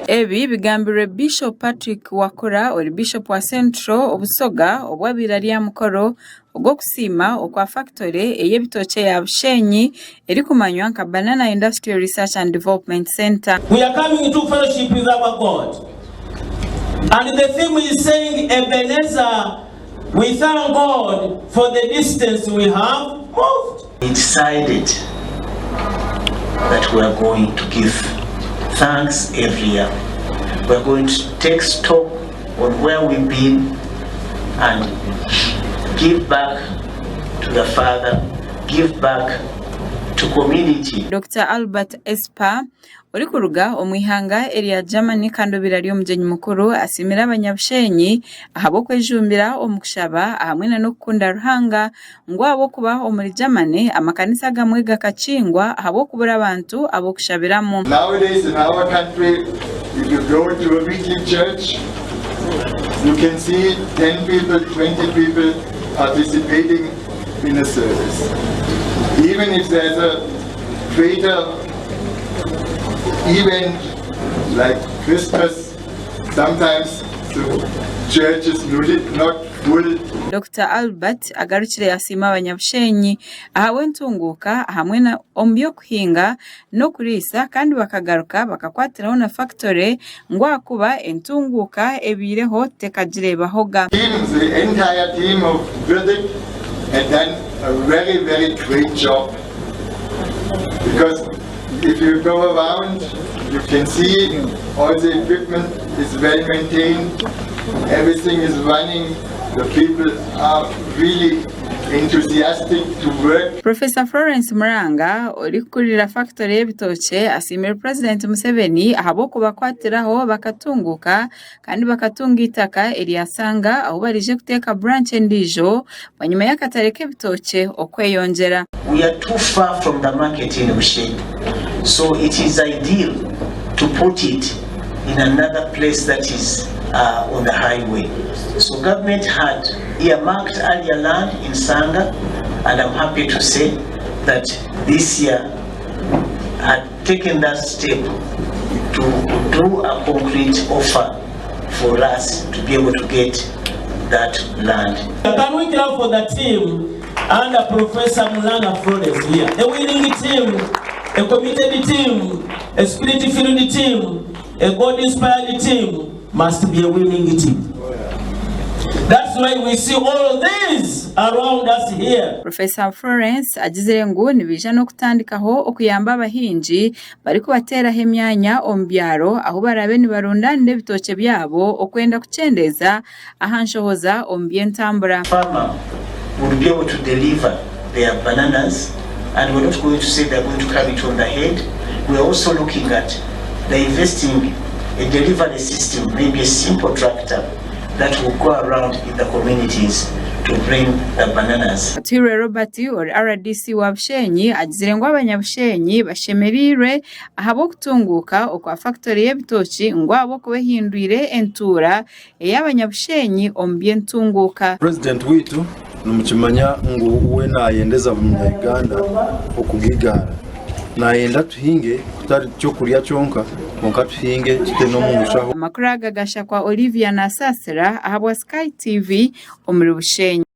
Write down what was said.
Ebi bigambirwe Bishop Patrick Wakura ori Bishop wa Central Obusoga obu abaire ari aha mukoro ogw'okusiima okwa fakitore ey'ebitookye eya Bushenyi erikumanywa nka Banana Industrial Research and Development Centre. We are coming to fellowship with our God and the theme is saying Ebenezer we thank God for the distance we have moved. We decided that we are going to give thanks every year. We are going to take stock on where we've been and give back to the Father, give back to community. Dokita Albert Esper, orikuruga omu ihanga erya Germany kandi obaire ari omugyenyi mukuru asiimire abanyabushenyi ahabw'okwejumbira omu kushaba ahamwe na n'okukunda Ruhanga ngu ahabw'okuba omuri Germany amakanisa agamwe gakakingwa ahabw'okubura abantu ab'okushabiramu. Nowadays in our country if you go to a weekly church you can see 10 people, 20 people participating in a service. Even if there's a greater event like Christmas, sometimes the church is not full. Dokita Albert agarukire yasiima abanyabushenyi ahabw'entunguuka hamwe na omu by'okuhinga n'okuriisa kandi bakagaruka bakakwatiraho na fakitore ngu ahakuba entunguuka ebaireho tekagireebahoga. Team, the entire team of Virdik had done a very very great job because if you go around you can see all the equipment is well maintained, everything is running, the people are really enthusiastic to work. Professor Florence Muranga orikukurira fakitore y'ebitookye asiimire Purezidenti Museveni ahabw'okubakwatiraho bakatunguuka kandi bakatunga eitaka erya Sanga ahu baraije kuteeka branch endiijo bwanyima y'akatare k'ebitookye okweyongyera. We are too far from the market in Bushenyi so it is ideal to put it in another place that is on the highway. So government had earmarked earlier land in Sanga and I'm happy to say that this year had taken that step to do a concrete offer for us to be able to get that land. Can we clap for the team under Professor Mulanga Flores here? A winning team, a committed team, a spirit-filled team, a God-inspired team must be a winning team. That's why we see all these around us here. Professor Florence agizire ngu nibaija n'okutandikaho okuyamba abahingi barikubateeraho emyanya omu byaro ahu baraabe nibarundaanira ebitookye byabo okwenda kukyendeeza aha nshohoza omu by'entambura. Farmer would be able to deliver their bananas and we're not going to say they're going to carry it on the head. We are also looking at the investing a delivery system, maybe a simple tractor that will go around in the communities to bring the bananas. Atuhairwe Robert ori RDC wa Bushenyi agizire ngu abanyabushenyi bashemereirwe ahabw'okutunguuka okwa fakitore y'ebitookye ngu ahabw'okuba ehindwire entuura ey'abanyabushenyi omu by'entunguuka. Purezidenti waitu nimukimanya ngu we nayendeza buri munya-Uganda okugaigara. Nayenda tuhinge kutari ky'okurya kyonka kwonka tuhinge tute n'omu nshaho. Amakuru aga gashakwa Olivia Nasasira ahabwa Sky TV omuri Bushenyi.